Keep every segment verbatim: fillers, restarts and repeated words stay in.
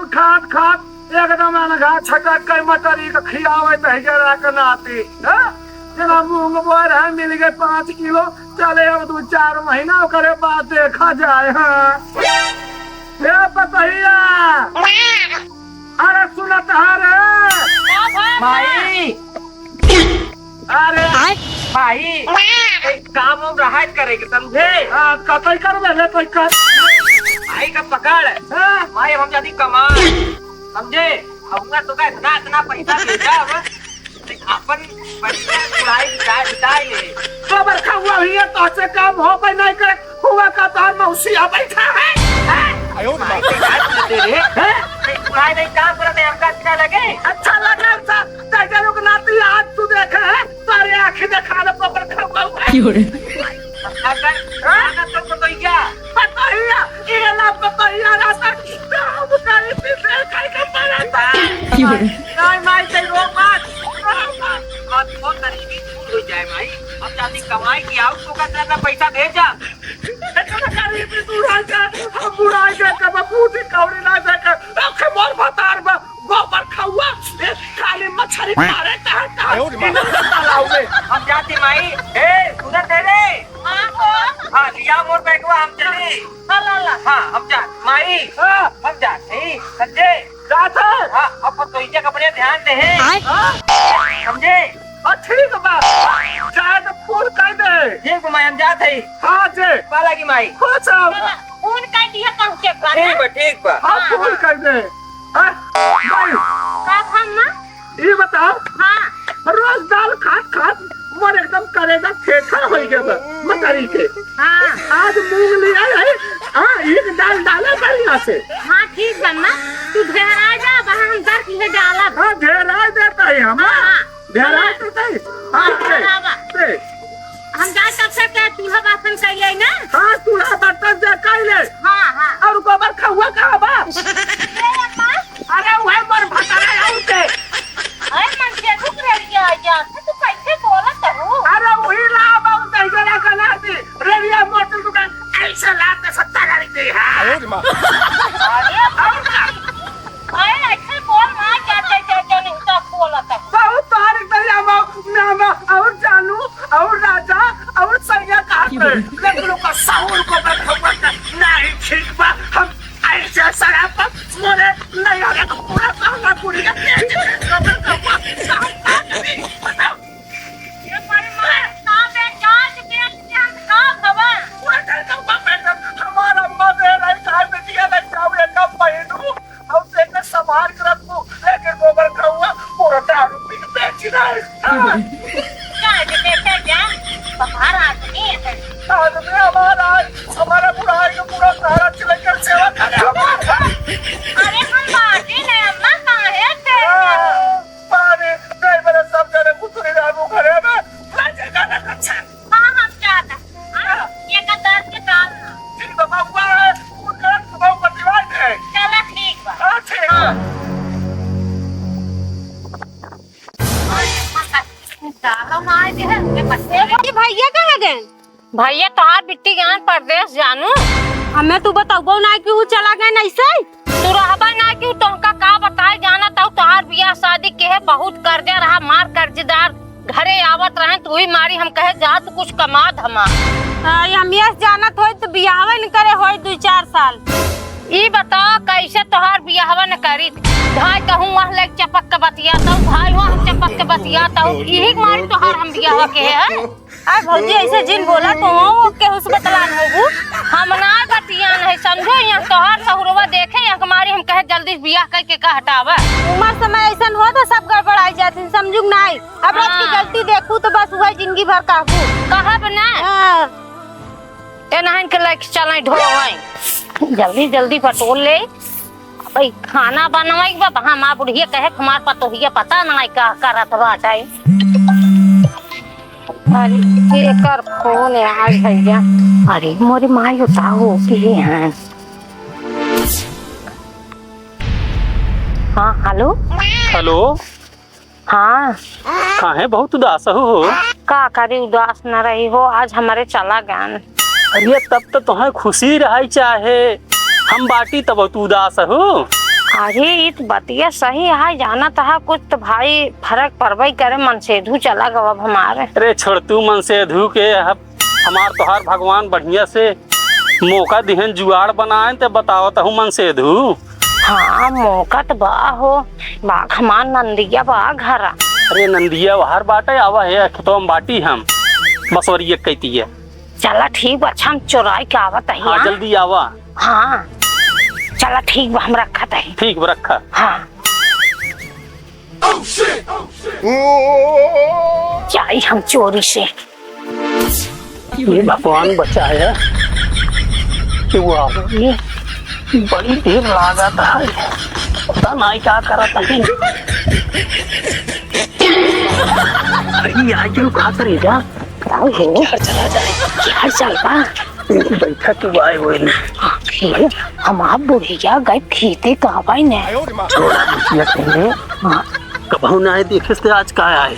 खात खात एकदम अनघा छटक के मटरी के खियावे दहिजरा के नाती, हाँ? जना मूंग बोए रहे, मिल गए पाँच किलो, चले अब दू चार महीना ओकरे बाद देखा जाए, हाँ? ए पतहिया, अरे सुनत है रे? का भा? माई, अरे आय? माई, एक काम हम रहा करे के, समझे? हाँ, कतई करबे रे, तई कर। माई का पकड़। हाँ। माई, हम जाती कमाए, समझे? अब हुआ तो का इतना, इतना पैसा भेजा अब, अपन पैसा उड़ाई, बिताए, बिताए ले। तो बरखा हुआ ही है, तो से काम हो पाई नहीं करे। हुआ का तोहर मौसिया बैठा है, हैं? आयो रे माँ। भाई, के बात सुनते रे। हैं? नहीं, भाई, नहीं, काम करने हमका अच्छा लगे। अच्छा लगा, अच्छा, जैसे लोग नाती आज तू देखे है, तारे आँखें देखा ले, पकड़ खा हुआ है। क्यों रे? अगर, हाँ? अगर तो पतोहिया। पतोहिया, ये ला पतोहिया, रास्ता, काम करी थी, देख, खाई के मरा था। क्यों रे? नहीं, माई, तेरी रो मत, रो मत। आज बहुत गरीबी दूर हो जाए, माई। हम जाती कमाई की, आओ, तो का पैसा भेजा। इतना गरीबी दूर हो जाए, हम बुढ़ाई के कब बूटी कौड़ी ना देके, आखे मोर भतार बा, गोबर खौआ, ए, खाली मछरी मारे, कहाँ, कहाँ, आयो रे माँ। इधर से तालाब में। हम जाती माई, ए, उधर दे रे। हाँ, हो। हाँ, लिया मोर बैगवा, हम चली। हाँ, ला, ला। हाँ, हम जा, माई, हाँ। हम जा, ए, समझे? जात है। हाँ, अब तो इज्जत अपने ध्यान दे है। आय। हाँ? समझे? हाँ, ठीक बा। जाए तो फोन कर दे। ठीक बा, मैं हम जात है। हाँ, जे। बाला की माई। खुश रहो। फोन कर दिया कहूँ के घर। ठीक बा, ठीक बा। हाँ, हाँ, फोन हाँ। कर दे। हाँ, भाई। का खाना? ये बताओ। हाँ। रोज दाल खात खात मोर एकदम करेजा फेंका हो गया बा, मतारी के। हाँ। आज मूंग लिया है, हाँ, एक दाल डाला बढ़िया से। हाँ, ठीक बा माँ, तू घेरा जा, वहाँ हम दर के डालब। हाँ, घेरा देता है हम, हाँ, हाँ। ढेराई तो नहीं। हाँ, हाँ, दे, हाँ, बा। दे। हम जा तब से के चूल्हा बासन कइले ना। हाँ, चूल्हा बर्तन जे कइले। हाँ, हाँ। और गोबर खौआ कहाँ बा? ए अम्मा। अरे, वही मोर भतारा है उनके। अरे, मन के रुक रही है, यार, तू कैसे बोलत हो? अरे, वही ला बा, उनके जरा का नाती, रेडिया मोटर दुकान, ऐसे लाते सत्ता गाड़ी दी है। अरे माँ। अरे, और का? अरे, ऐसे बोल ना, क्या, क्या, क्या, क्या नहीं तो बोलत है। बहुत तारीफ है, अम्मा, अम्मा, और जानू, और राजा, और सैया कहाँ पे? लेकिन ओकर साउर को बैठा हुआ था। नहीं, ठीक बा, हम ऐसे शराब पर मोरे नहीं आवे तो पूरा गाँव में पूरी का पेट में खबर का हुआ। बताओ। ये पर मार, का बे, जान के, के हम का खबर? पूरा घर का हुआ बैठा, हमारा मदे नहीं खाए में दिया नहीं चावल का पहलू। और तेके संभाल के रखू, लेकिन गोबर खौआ पूरा दारू पी के बेच रहा है। हाँ। क्या है, बेटा, क्या? बाहर आदमी है। आदमी हमारा है, हमारा बुढ़ाई का पूरा सारा चिलकर सेवा करे हमारा। अरे, हम बाजी नहीं, अम्मा, कहाँ है थे? हाँ, पानी, नहीं, मेरे सब जने कुतरी रामू घरे में, मैं जगह ना अच्छा। हाँ, हम जात है। हाँ, ये का दर्द के डाल ना। ठीक बा, बउआ है, उनका सुबह पतिवाई दे। चला, ठीक बा। हाँ, ठीक बा। हाँ। डालो ना, ये है, ये बच्चे। ये भैया कहाँ गए? भैया तोहार बिट्टी गए परदेस जानू। हमें तू बतउबो ना कि ऊ चला गए ऐसे ही? तू रहबा ना कि तोहका का बताए, जानत हऊ तोहार बियाह शादी के है, बहुत कर्जा रहा, मार कर्जदार घरे आवत रहे, तो वही मारी हम कहे जा तू कुछ कमा धमा। हाँ, ये हम यस जानत होई तो बियाहवे न करे होई दू चार साल। ई बताओ कैसे तोहार बियाहवा न करी? धाय कहूँ वहाँ लग चपक के बतियात हऊ, धाय वहाँ चपक के बतियात हऊ, यही मारी तोहार हम बियाह के है। अरे भौजी, ऐसे जिन बोला तो हो, केहू से बतलान होबू। हम ना बतियान है, समझो, यहाँ तोहार सहुरवा देखे, यहाँ हमारी हम कहे जल्दी से बियाह करके का हटावा। उम्र समय ऐसन हो तो सब गड़बड़ाई जाती, समझू कि नाई? अब रात की हाँ। गलती देखू तो बस वही जिंदगी भर कहबू। कहब ना। हाँ। ए नहन के लेके चले ढोवई। जल्दी जल्दी बटोर ले। भाई खाना बनवाई बा, हमार बुढ़िया कहे हमार पतोहिया पता ना का करत बाटे। अरे, एकर फोन आय भैया। अरे, मोरी माई होता हो के हैं। हाँ, हेलो। हेलो। हाँ। काहे बहुत उदास हो? का करी, उदास न रही हो, आज हमरे चला गन। अरे, तब तो तोहे खुशी रहे चाहे, हम बाटी तब तू उदास हो। अरे, ई त बतिया सही है, जानत हा कुछ त भाई फरक परबई करे, मनसेधू चला गवा अब हमारे। अरे छोड़ तू मनसेधू के, अब हमार तोहार भगवान बढ़िया से मौका दिहन, जुआड़ बनाएन, ते बतावत हूँ मनसेधू। हाँ, मौका त बा हो, बा हमार नंदिया बा घरा। अरे नंदिया बाहर बाटे, आवा है खेतवा में बाटी हम, बसवरिया कहती है। चला ठीक बा, अच्छा हम चोराई के आवत हई, हाँ, हाँ? जल्दी आवा। हाँ, चला ठीक बा, हम रखत हई। ठीक बा, रखा। हाँ। जाई हम चोरी से। ये भगवान बचाया कि वो आवे। बड़ी देर लागत है, पता नहीं क्या करत है। अरे, ये आगे रुका कर जा। का हो? घर चला जाए। घर चल बा। बैठा तू आए हुए ने। आखिर हम आप बुढ़िया गए खेते कहवाई ने। छोड़ा बुढ़िया कहीं। हाँ। कबहू ना आए देखे से आज का आए।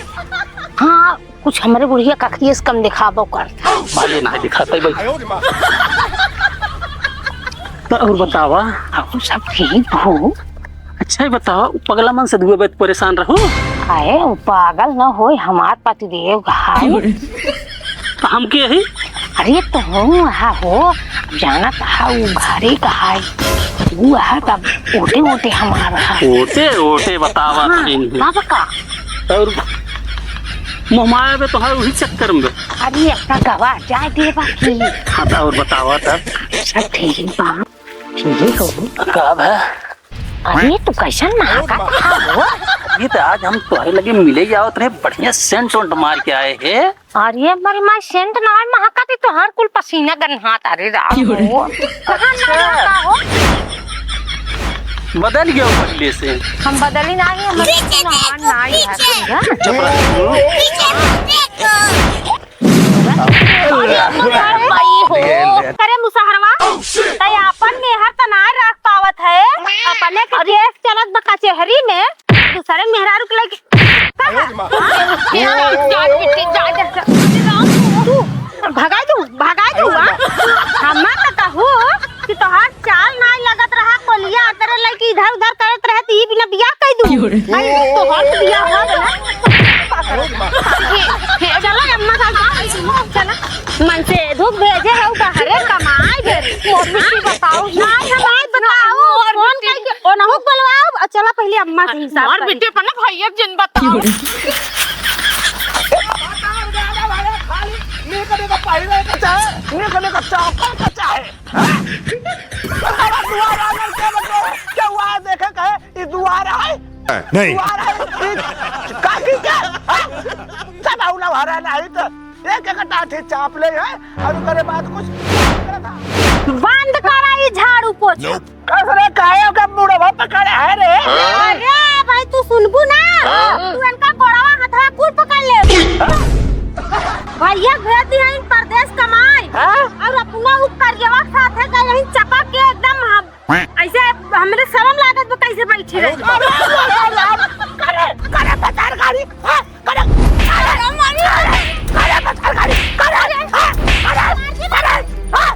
हाँ, कुछ हमरे बुढ़िया कखिए से कम दिखाबो कर। भले ना दिखाते भाई। तो और बतावा। और सब ठीक हो। अच्छा, ये बतावा, उ पगला मनसेधुआ बे परेशान रहो? अरे, उ पागल न होय, हमार पतिदेव घाय। तो हम के ही? अरे, तो हम हा हो, अब जानत हा, उ घरे का है। उ हा तब ओटे ओटे हमार हा। ओटे ओटे बतावा हाँ, तनी। तब का? और मोहमाया बे तो है वही चक्कर में। अरे, अपना गवा जाए दे बाकी। हाँ, तो और बतावा तब। सब ठीक बा। ठीक हो। का बा? अरे, तू कैसन महकत हा हो? ये तो आज हम तोहरे लगे मिले ही आवत रहे, बढ़िया सेंट वेंट मार के आए हैं। अरे, हमारी माई सेंट ना महकत, तो हर कुल पसीना गन्हात। अरे राम हो, कहाँ ना अच्छा। रहता हो? बदल गया पहले से। हम बदली ना ही, हमारे पीछे देखो, नहान ना ही है, पीछे। समझा? चुप रह तू। पीछे देखो। अरे, अरे, माई हो। अरे मुसहरवा, तै आपन मेहर त ना रख पावत है, अपने के केस चलत बा कचहरी में, दूसरे मेहरारू के लइके। जा, जा, जा, जा, जा। तू भगाई दू, भगाई दू, हाँ? हमें तो कहू कि तोहार चाल नाई लगत रहा, कोलिया अतरे लइके इधर उधर करत रहे, तो ई बिना बियाह कई दू। क्यों रे? भाई, तोहार तो बियाह हो गया। हे, हे, चला अम्मा साथ बात सुनो, चला। मनसेधु भेजे हऊ बहरे कमाए घरे। मोर बिट्टी बताओ। नाई, हम नाई बताओ। मोर फोन बिट्टी। करके ओनहु बोलवाओ। आ, चला पहले अम्मा से हिसाब मोर करी। बिट्टी अपने भैया के जिन बताओ। खाली निकले का पहिरे का चाहे, निकले का चप्पल का चाहे। हाँ? दुआर आंगन के मतलब क्या हुआ है? देखे कहे, ई दुआर है? नहीं। दुआर है, ई काकी के? हाँ? चला उला भरा नहीं तो एक एक टाठी चाप ले है और ओकरे बाद कुछ बंद करा ई झाड़ू पोछा। Nope। कसरे काहे ओके मुड़वा पकड़े है रे? अरे भाई तू सुनबू ना, हाँ? तू इनका गोड़वा हथवा कुल पकड़ ले। हाँ? भैया भेज दी है इन परदेश कमाई हाँ? और अपना उ करियवा के साथे गए यहीं चपक के एकदम हम ऐसे हमरे शर्म लागत बा, कैसे बैठी रही? अरे, अरे, अरे, अरे, करे, करे, बचार गाड़ी, हाँ, करे, करे, करे, बचार गाड़ी, करे, हाँ, करे, करे, हाँ।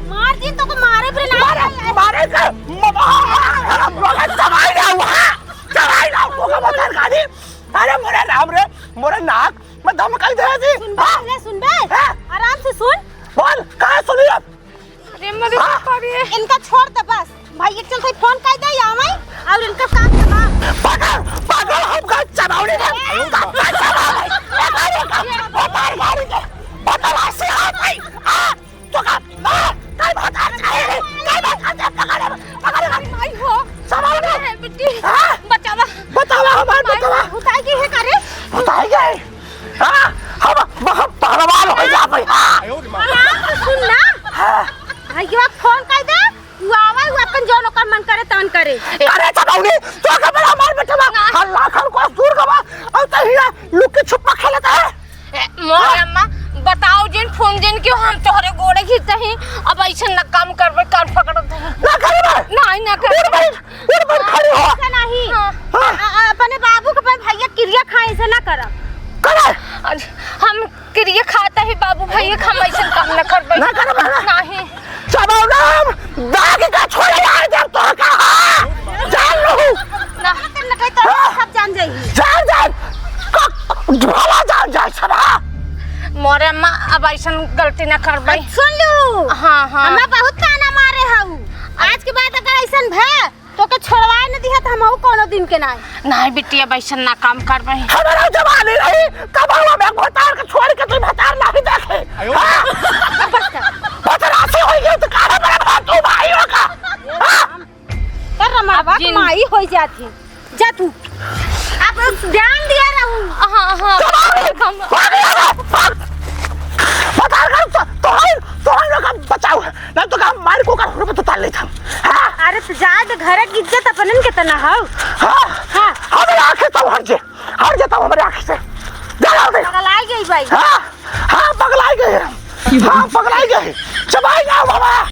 मार दी तो को मारे फिर ना मारे, मारे का, म-, म-, म-, दवाई ना हुआ, दवाई ना हुआ, बचार गाड़ी। अरे, मोरे राम रे, मोरे नाक, मैं दम कर दे दी। सुन बे, हाँ? ले सुन बे, हाँ? आराम से सुन। बोल, कहाँ सुनी अब? अरे मरे हाँ? बाप रे। इनका छोड़ दे बस। भाई एक चलते फोन कर दे या मैं और इनका काम दबा। पागल, पागल हमका चबावड़ी दे। ए! हमका चबावड़ी। ए, मारी का, ए, मारी, मारी के। बदमाशी है भाई। हाँ, तो का, हाँ, कई बात आ रही है। कई बात आ रही है। पकड़, पकड़, पकड़। माई हो। चबावड़ी। ए, बिट्टी। हाँ? बचावा। बतावा हमार माई बतावा। भुताई की है का रे? भुताई गए। हाँ, हम, हम पहलवान हो जा भाई, हाँ। आराम से सुन ना। हाँ। भैया फोन कर दे, तू आवे, वो अपन जौन ओकर मन करे तौन करे। अरे चबावड़ी, तो के बड़ा मार बेटवा। ना। हल्ला खन को दूर गवा, और तो हिया लुक के छुपा खेलता है। ए, मोरे अम्मा, बताओ जिन फोन जिन क्यों हम तोहरे गोड़े घिसते ही, अब ऐसे न काम करबे, कान पकड़त ही। ना करबे। नहीं, ना करबे। उठ बैठ, उठ बैठ, खड़ी हो। ऐसा नहीं। हाँ। हाँ। अ-, अ-, अपने बाबू के पर भैया किरिया खाए से ना करब। करे। आज हम किरिया खाता ही बाबू भैया के हम ऐसे काम न करबे। ना करबे। नहीं। चबावड़ा, दाग का छोड़े यार, जब तो कहा। जान ऐसन गलती ना करबै। सुन लू। हाँ, हाँ। हमें बहुत ताना मारे हऊ। आज के बाद अगर ऐसन भे, तोके छोड़वाए न दिहत हमहू कौनो दिन के नाई। नाहीं बिटिया, अब ऐसन ना काम करबै। हमारा जवानी रही, कब हुआ मैं भतार के छोड़ के तू भतार नाहीं देखे? हाँ? अब बस कर। बदमाशी होई गई तो काहे मेरे भाई तू भाई होगा? हाँ? कर रमणवा, अब जिन- माई होई जाती। जा तू। आप ध्यान दिया रहू। हाँ, हाँ। जवानी! हम भाग यहाँ से! भाग! भतार का तो, तो है, तो है लोग का बचाव है। नहीं तो का मार को कर हुरबे तो ताल लेता हूँ। हाँ? अरे तो जाए दे, घर की इज्जत अपनन के तना हौ। हाँ? हाँ। हमारे आँखें तो हट जे, हट जाता हूँ हमारे आँखें से। जा, जा दे। पगलाई गई बाई। हाँ? हाँ, पगलाई गए हैं। हाँ, पगलाई गए हैं। जब आई ना बाबा।